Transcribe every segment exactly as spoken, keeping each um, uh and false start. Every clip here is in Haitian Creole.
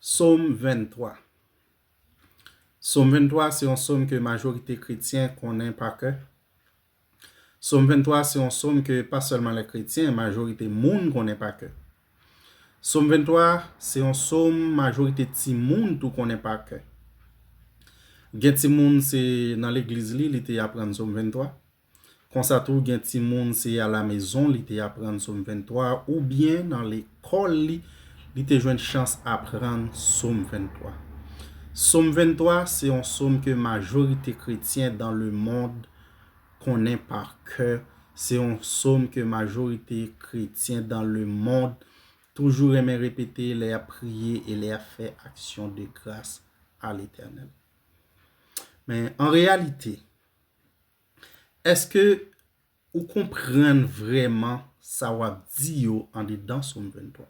Sòm venntwa. Sòm venntwa se yon sòm ke majorite kretyen konnen pa kè. Sòm venntwa se yon sòm ke pa sèlman lè kretyen, majorite moun konnen pa kè. Sòm venntwa se yon sòm majorite timoun tou konnen pa kè. Gen timoun se nan legliz li, li te aprann sòm venntwa. Konsa tou, gen timoun se alamezon li te aprann sòm venntwa, oubyen nan lekòl li, li te jwenn chans aprann sòm venntwa. Sòm venntwa se yon sòm ke majorite kretyen dans le monde konnen pa kè. Se yon sòm ke majorite kretyen dans le monde toujou renmen repete lè y ap priye e lè y ap fè aksyon de gras a Letènèl. Men, an reyalite, èske ou konprann vrèman sa w ap di yo andedan Sòm venntwa?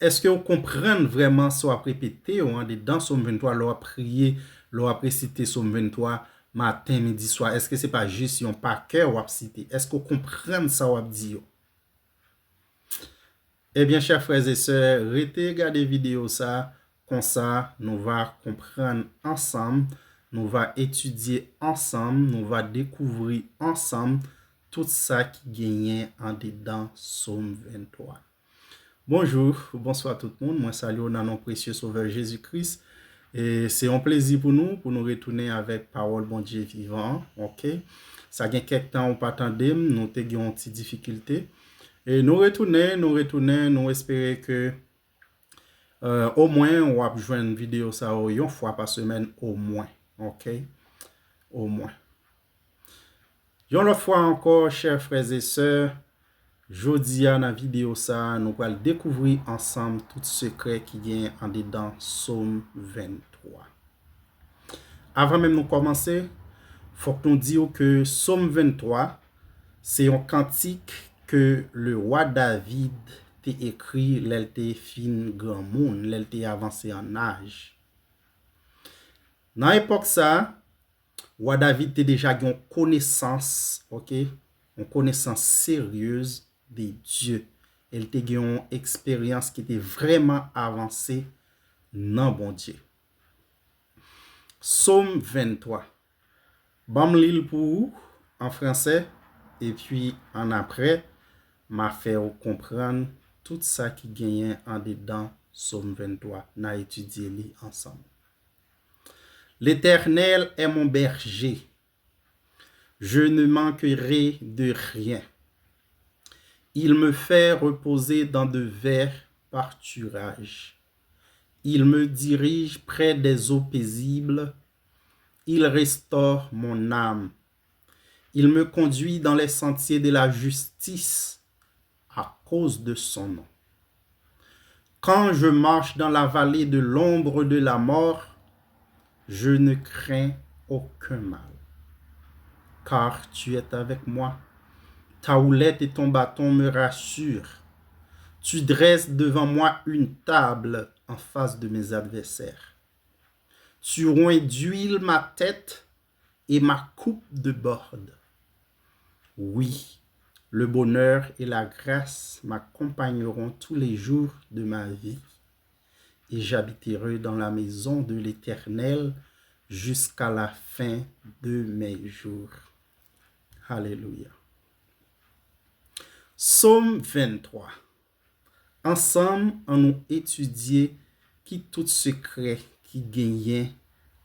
Èske w konprann vrèman sa w ap repete yo andedan Sòm venntwa lè w ap priye, lè w ap resite Sòm venntwa maten, midi, swa? Èske se pa jis yon pa kè w ap site? Èske w konprann sa w ap di yo? Ebyen, chè frè e sè, rete gade videyo sa, konsa nou va konprann ansanm, nou va etidye ansanm, nou va dekouvri ansanm tout sa ki genyen andedan Sòm venntwa. Bonjou, bonswa tout moun. Mwen salye w nan non presye Sovè Jezi Kris. E se yon plezi pou nou, pou nou retounen avèk pawòl Bondye vivan an, oke? Sa gen kèk tan ou pa tande m, nou te gen yon ti difikilte. E nou retounen, nou retounen, nou espere ke, euh, omwen w ap jwenn videyo sa yo yon fwa pa semèn omwen, oke? Omwen. Yon lòt fwa ankò, chè frè e sè, jodi a nan videyo sa a, nou pral dekouvri ansanm tout sekrè ki genyen andedan Sòm venntwa. Avan menm nou kòmanse, fòk nou di w ke Sòm venntwa se yon kantik ke le wa David te ekri lè l te fin granmoun, lè l te avanse an aj. Nan epòk sa a, wa David te deja gen yon konesans, oke, yon konesans seryez de Dye. E l te gen yon eksperyans ki te vrèman avanse nan Bondye. Sòm venntwa. Ban m li l pou ou an fransè, epi annapre, m a fè w konprann tout sa ki genyen andedan Sòm venntwa. N a etidye li ansanm. L'Éternel est mon berger. Je ne manquerai de rien. Il me fait reposer dans de verts pâturages. Il me dirige près des eaux paisibles. Il restaure mon âme. Il me conduit dans les sentiers de la justice à cause de son nom. Quand je marche dans la vallée de l'ombre de la mort, je ne crains aucun mal, car tu es avec moi. Ta houlette et ton bâton me rassurent. Tu dresses devant moi une table en face de mes adversaires. Tu oints d'huile ma tête et ma coupe déborde. Oui, le bonheur et la grâce m'accompagneront tous les jours de ma vie, et j'habiterai dans la maison de l'Éternel jusqu'à la fin de mes jours. Alelouya. Sòm venntwa. Ansanm, ann nou etidye ki tout sekrè ki genyen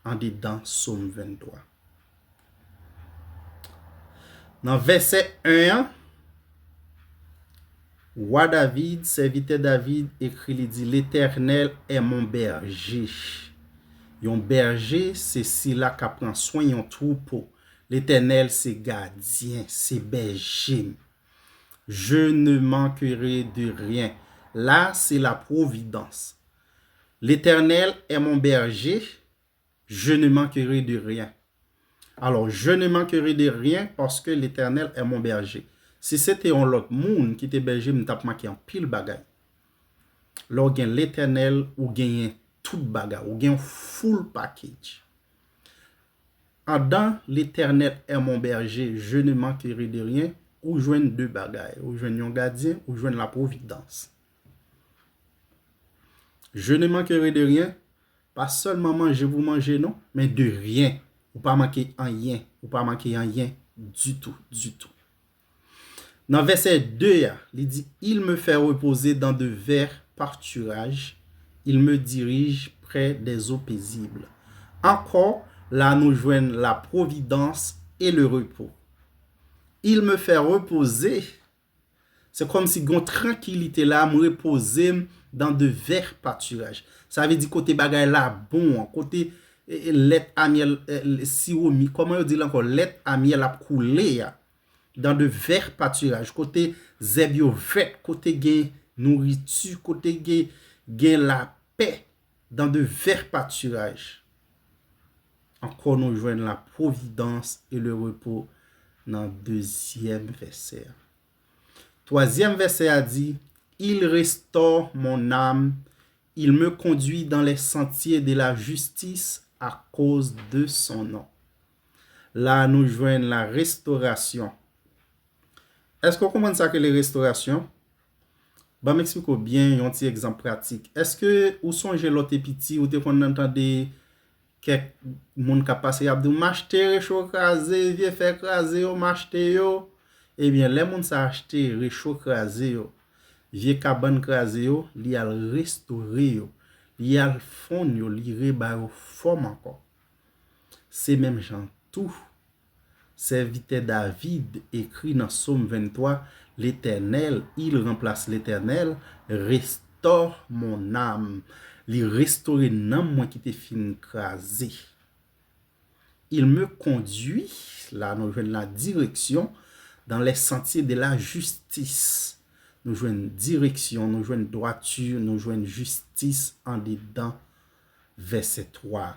andedan Sòm venntwa. Nan vèsè en an, wa David, sèvitè David, ekri, li di, L'Éternel est mon berger. Yon bèje, se sila k ap pran swen yon twoupo. Letènèl se gadyen, se bèje m. Je ne manquerai de rien. La, se la pwovidans. L'Éternel est mon berger, je ne manquerai de rien. Alò, je ne manquerai de rien paske Letènèl est mon berger. Si se te yon lòt moun ki te bèje m, m t ap manke anpil bagay. Lè w gen Letènèl, ou genyen tout bagay. Ou gen yon full package. Andan Letènèl est mon berger, je ne manquerai de rien, ou jwenn de bagay. Ou jwenn yon gadyen, ou jwenn lapwovidans. Je ne manquerai de rien, pa sèlman manje pou manje non, men de rien. Ou pa manke anyen, ou pa manke anyen ditou, ditou. Nan vèsè de a, li di, Il me fait reposer dans de verts pâturages, il me dirige près des eaux paisibles. Ankò, la nou jwenn la providence et le repos. Il me fait reposer, se kòmsi gon trankilite la, m repoze m dans de verts pâturages. Sa vle di kote bagay la bon an, kote eh, eh, lèt amyèl, eh, siwo mi, kòman yo di l ankò? Lèt amyèl ap koule a. Dans de verts pâturages, kote zèb yo vèt, kote gen nouriti, kote gen, gen lapè, dans de verts pâturages. Ankò nou jwenn la providence et le repos nan dezyèm vèsè a. Twazyèm vèsè a di, Il restaure mon âme, il me conduit dans les sentiers de la justice à cause de son nom. La nou jwenn la restorasyon. Èske w konprann sa k rele restorasyon? Ban m eksplike w byen yon ti egzanp pratik. Èske ou sonje lè w te piti, ou te konn tande kèk moun k ap pase, y ap di w, "M achte recho kraze, vye fè kraze yo, m achte yo." Ebyen, lè moun sa achte recho kraze yo, vye kabann kraze yo, li al restore yo, li al fonn yo, li reba yo fòm ankò. Se menm jan tou, sèvitè David ekri nan Sòm venntwa, L'Éternel, il remplace l'Éternel, restaure mon âme. Li restore nanm mwen ki te fin kraze. Il me conduit, la nou jwenn la direksyon, dans les sentiers de la justice. Nou jwenn direksyon, nou jwenn dwati, nou jwenn jistis andedan vèsè twa.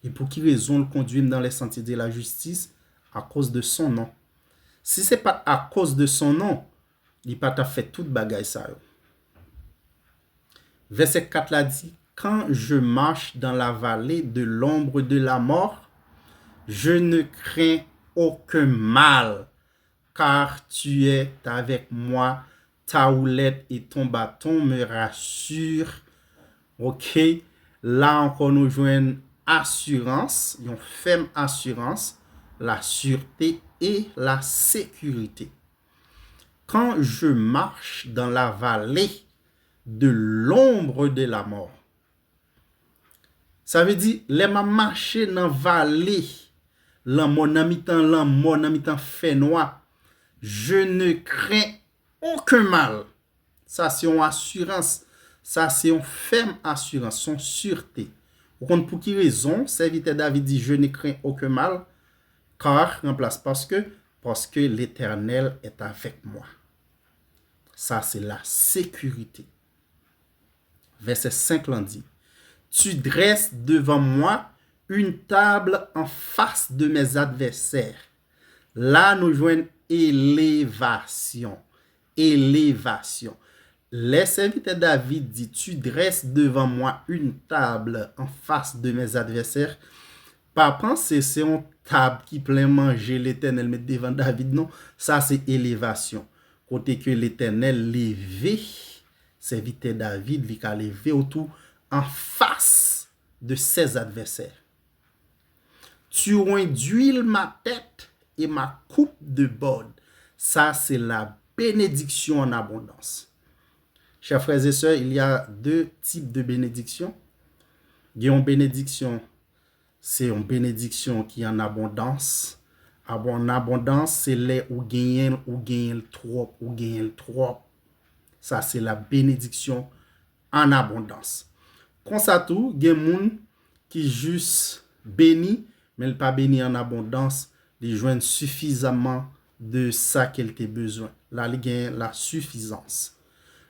E pou ki rezon l kondui m dans les sentiers de la justice? Akoz de son non. Si se pa t akoz de son non, li pa t ap fè tout bagay sa yo. Vèsè kat la di, Quand je marche dans la vallée de l'ombre de la mort, je ne crains aucun mal, car tu es avec moi, ta houlette et ton bâton me rassurent. Ok, la ankò nou jwenn asirans, yon fèm asirans, la sûreté et la sécurité. Quand je marche dans la vallée de l'ombre de la mort. Sa vle di, lè m ap mache nan vale lanmò, nan mitan lanmò, nan mitan fènwa, je ne crains aucun mal. Sa se yon asirans, sa se yon fèm asirans, se yon sirte. Ou konn pou ki rezon sèvitè David di, je ne crains aucun mal, car, ranplas paske, parce que l'Éternel est avec moi. Sa se la sécurité. Vèsè senk lan di, Tu dresses devant moi une table en face de mes adversaires. La nou jwenn elevasyon. Elevasyon. Lè sèvitè David di, Tu dresses devant moi une table en face de mes adversaires, pa panse se yon tab ki plen manje Letènèl met devan David, non. Sa se elevasyon. Kote ke Letènèl leve sèvitè David, li ka leve w tou anfas de ses advèsè. Tu réduis ma tête et ma coupe déborde. Sa se la bénédiction en abondance. Chers frères et sœurs, il y a deux types de bénédictions. Gen yon benediksyon, se yon benediksyon ki an abondans. An abondans, se lè ou genyen l, ou genyen l twòp, ou genyen l twòp. Sa se la bénédiction en abondance. Konsa tou, gen moun ki jis beni, men l pa beni an abondans, li jwenn sifizaman de sa ke l te bezwen. La, li gen la sifizans.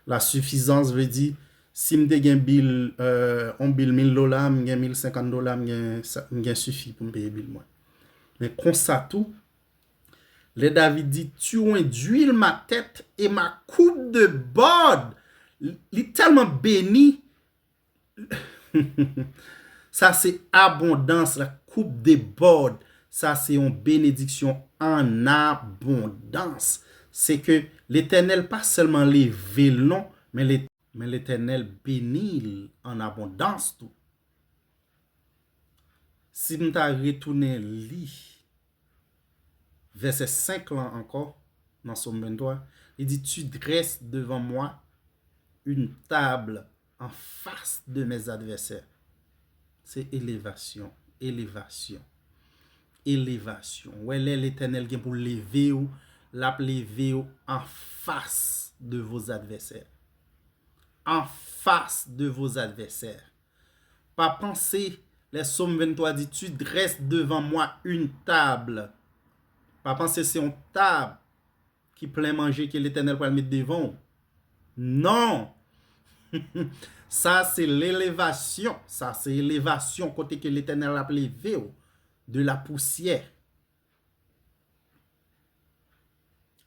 La sifizans vle di, si m te gen bil, euh, on bil mil dola, m gen mil senkant dola, m gen, sa- m gen sifi pou m peye bil mwen. Men konsa tou, lè David di, Tu réduis ma tête et ma coupe déborde, li tèlman beni, sa se abondans, la coupe déborde. Sa se yon benediksyon an abondans. Se ke Letènèl pa sèlman leve l non, men Letènèl men Letènèl beni l an abondans tou. Si m ta retounen li vèsè senk lan ankò, nan Sòm venntwa, li di, Tu dresses devant moi une table en face de mes adversaires. Se elevasyon, elevasyon, elevasyon. Wè lè Letènèl gen pou leve w, l ap leve w en face de vos adversaires. En face de vos adversaires. Pa panse, lè Sòm venntwa di, Tu dresses devant moi une table. Pa panse se yon tab ki plen manje ke Letènèl pral met devan w. Non! Sa se lelevasyon. Sa se elevasyon kote ke Letènèl ap leve w de la pousyè.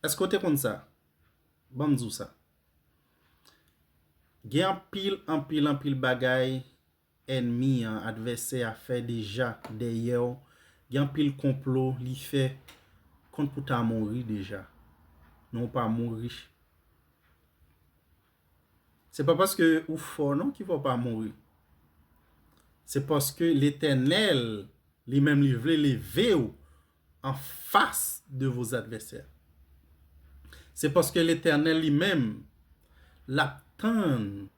Èske w te konn sa? Ban m di w sa. Gen anpil, anpil, anpil bagay ènmi an, advèsè a fè deja dèyè w. Gen anpil konplo li fè kont pou ta mouri deja. Men w pa mouri. Se pa paske ou fò non ki fè w pa mouri. Se paske Letènèl li menm li vle leve w en face de vos adversaires. Se paske Letènèl li menm, l ap tann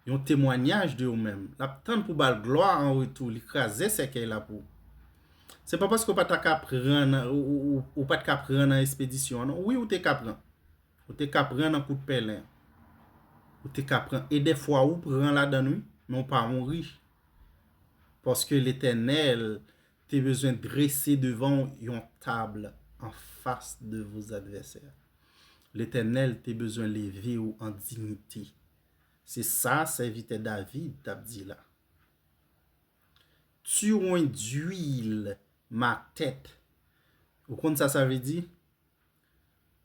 yon temwayaj de ou menm. L ap tann pou ba l glwa an retou, li kraze sèkèy la pou ou. Se pa paske w pa ta ka pran nan, ou, ou, ou, ou pa t ka pran nan espedisyon an, non. Wi, ou te ka pran. Ou te ka pran nan kout pèlen. Ou te ka pran. E dèfwa ou pran ladan l, wi, men w pa mouri. Paske Letènèl te bezwen drese devan w yon tab en face de vos adversaires. Letènèl te bezwen leve w an diyite. Se sa sèvitè David t ap di la. Tu oint d'huile ma tête. Ou konn sa sa vle di?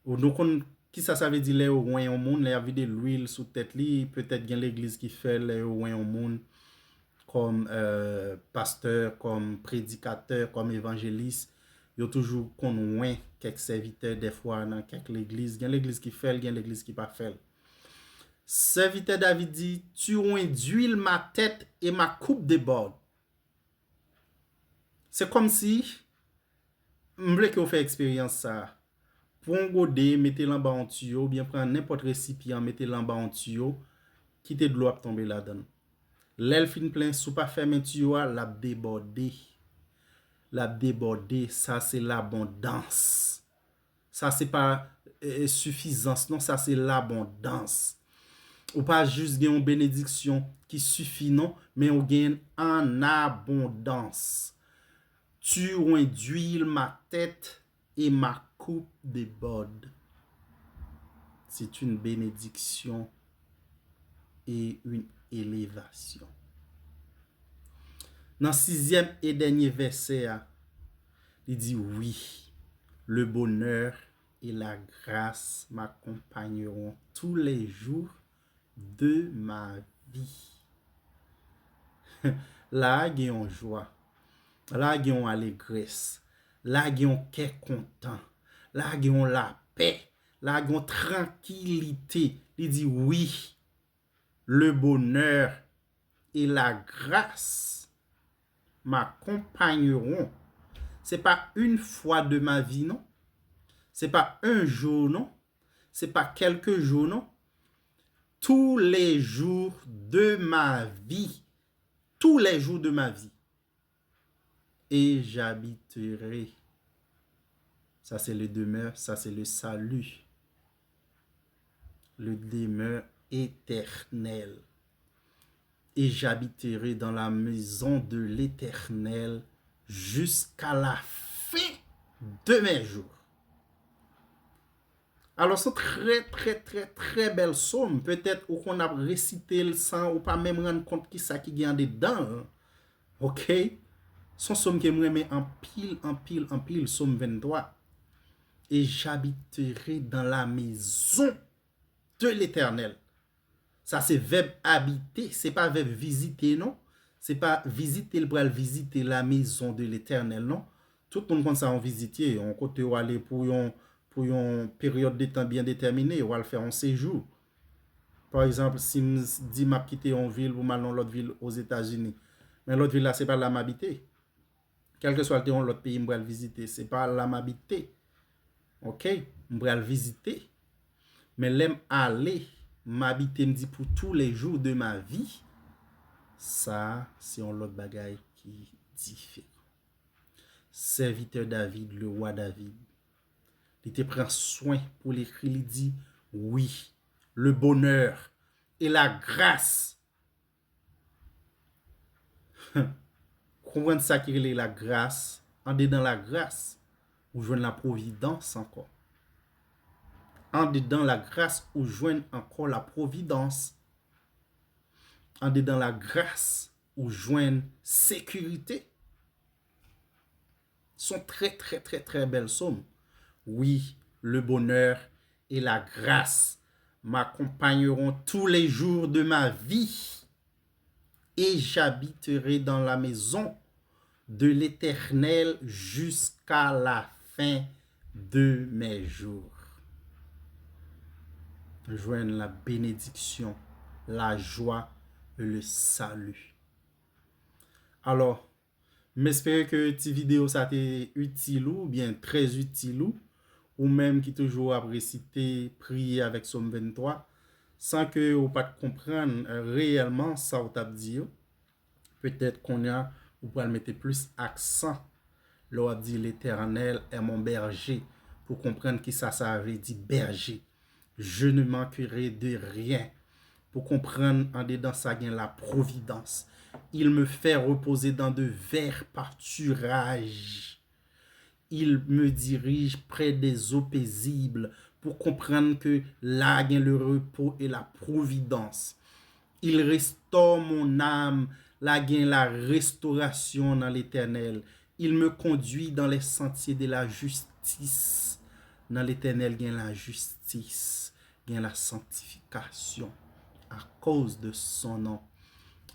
Ou nou konn kisa sa vle di lè yo oint yon moun, lè y ap vide lwil sou tèt li, petèt gen legliz ki fè lè yo oint yon moun kòm, euh, pastè, kòm predikatè, kòm evanjelis, yo toujou konn oint kèk sèvitè dèfwa nan kèk legliz. Gen legliz ki fè l, gen legliz ki pa fè l. Sèvitè David di, Tu oint d'huile ma tête et ma coupe déborde. Se kòmsi, m vle ke w fè eksperyans sa a. Pran yon gode, mete l anba yon tiyo, oubyen pran nenpòt resipyan, mete l anba yon tiyo, kite dlo ap tonbe ladan l. Lè l fin plen, si w pa fèmen tiyo a, l ap debòde. L ap debòde, sa se labondans. Sa se pa, e, e, sifizans, non, sa se labondans. Ou pa jis gen yon benediksyon ki sifi, non, men ou gen an abondans. Tu oint d'huile ma tête et ma coupe déborde. C'est une bénédiction et une élévation. Nan sizyèm e dènye vèsè a, li di, Oui, le bonheur et la grâce m'accompagneront tous les jours de ma vie. La a gen yon jwa. La a gen yon alegrès. La a gen yon kè kontan. La a gen yon lapè. La a gen yon trankilite. Li di, Wi, le bonheur et la grâce m'accompagneront. Se pa une fois de ma vie, non. Se pa un jour, non. Se pa quelques jours, non. Tous les jours de ma vie. Tous les jours de ma vie. Et j'habiterai. Ça, c'est le demeure, ça, c'est le salut. Le demeure éternel. Et j'habiterai dans la maison de l'Éternel jusqu'à la fin de mes jours. Alò, se yon trè, trè, trè, trè bèl sòm. Petèt ou konn ap resite l san ou pa menm rann kont ki sa ki gen andedan l. Oke? Se yon sòm ke m renmen anpil, anpil, anpil, sòm venntwa. Et j'habiterai dans la maison de l'Éternel. Sa se vèb abite, se pa vèb vizite, non. Se pa vizite, l pral vizite la maison de l'Éternel, non. Tout moun konn sa yon vizit ye, yon kote w ale pou yon, pou yon peryòd de tan byen detèmine, w al fè yon sejou. Pa egzanp, si m s- di m ap kite yon vil pou m al nan lòt vil Ozetazini, men lòt vil la, se pa la m abite. Kèlkeswa l te yon lòt peyi m pral vizite, se pa la m abite. Oke? M pral vizite. Men lè m ale, m abite, m di pour tous les jours de ma vie, sa, se yon lòt bagay ki diferan. Sèvitè David, le roi David, li te pran swen pou l ekri, li di, wi, le bonheur et la grâce. Konprann sa ki rele lagras. Andedan lagras, ou jwenn lapwovidans ankò. Andedan lagras, ou jwenn ankò lapwovidans. Andedan lagras, ou jwenn sekirite. Son très, très, très, très belle somme. Oui, le bonheur et la grâce m'accompagneront tous les jours de ma vie, et j'habiterai dans la maison de l'Éternel jusqu'à la fin de mes jours. Jwenn la bénédiction, la joie et le salut. Alò, m espere ke ti videyo sa te itil ou, oubyen trè itil ou, ou menm ki toujou ap resite, priye avèk Sòm venntwa, san ke ou pa t konprann, eh, reyèlman sa w t ap di yo. Petèt kounye a, ou pral mete plis aksan lè w ap di, L'Éternel est mon berger, pou konprann kisa sa vle di bèje. Je ne manquerai de rien. Pou konprann andedan sa gen la providence. Il me fait reposer dans de verts pâturages. Il me dirige près des eaux paisibles. Pou konprann ke la gen le repos et la providence. Il restaure mon âme. La gen la restorasyon nan Letènèl. Il me conduit dans les sentiers de la justice. Nan Letènèl gen la jistis, gen la sanktifikasyon. À cause de son nom,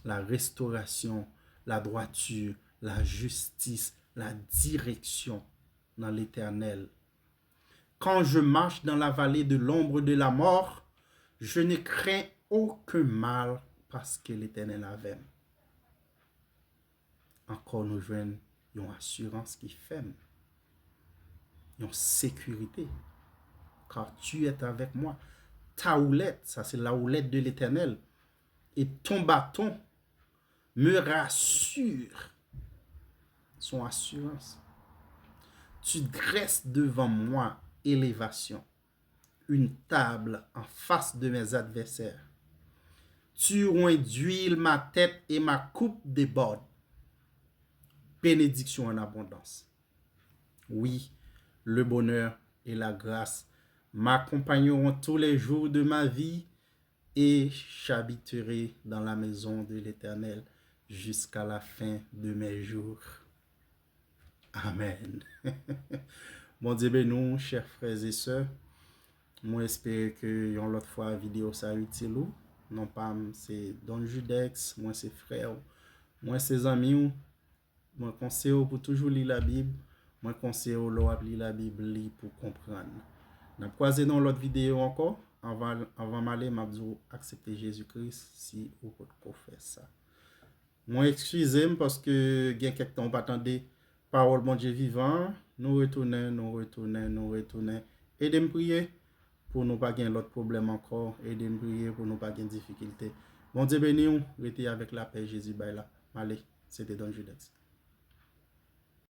la restauration, la droiture, la justice, la direction nan Letènèl. Quand je marche dans la vallée de l'ombre de la mort, je ne crains aucun mal, paske Letènèl avè m. Ankò nou jwenn yon asirans ki fèm, yon sekirite. Car tu es avec moi. Ta houlette, sa se la houlette de l'Éternel, et ton bâton me rassure. Son asirans. Tu dresses devant moi élévation, une table en face de mes adversaires. Tu oints d'huile ma tête et ma coupe déborde. Bénédiction en abondance. Oui, le bonheur et la grâce m'accompagneront tous les jours de ma vie et j'habiterai dans la maison de l'Éternel jusqu'à la fin de mes jours. Amen. Bondye beni w, chè frè e sè. Mwen espere ke yon lòt fwa videyo sa itil ou. Non pa m se Don Judex, mwen se frè w. Mwen se zanmi w. Mwen konseye w pou toujou li Labib. Mwen konseye w lè w ap li Labib, li pou konprann. N ap kwaze nan yon lòt videyo ankò. Anvan, anvan m ale, m ap di w aksepte Jezi Kris si ou potko fè sa. Mwen eskize m paske gen kèk tan ou pa tande pawòl Bondye vivan an. Nou retounen, nou retounen, nou retounen. Ede m priye pou nou pa gen lòt pwoblèm ankò. Ede m priye pou nou pa gen difikilte. Bondye beni w. Rete avèk lapè Jezi bay la. M ale. Se te Don Judex.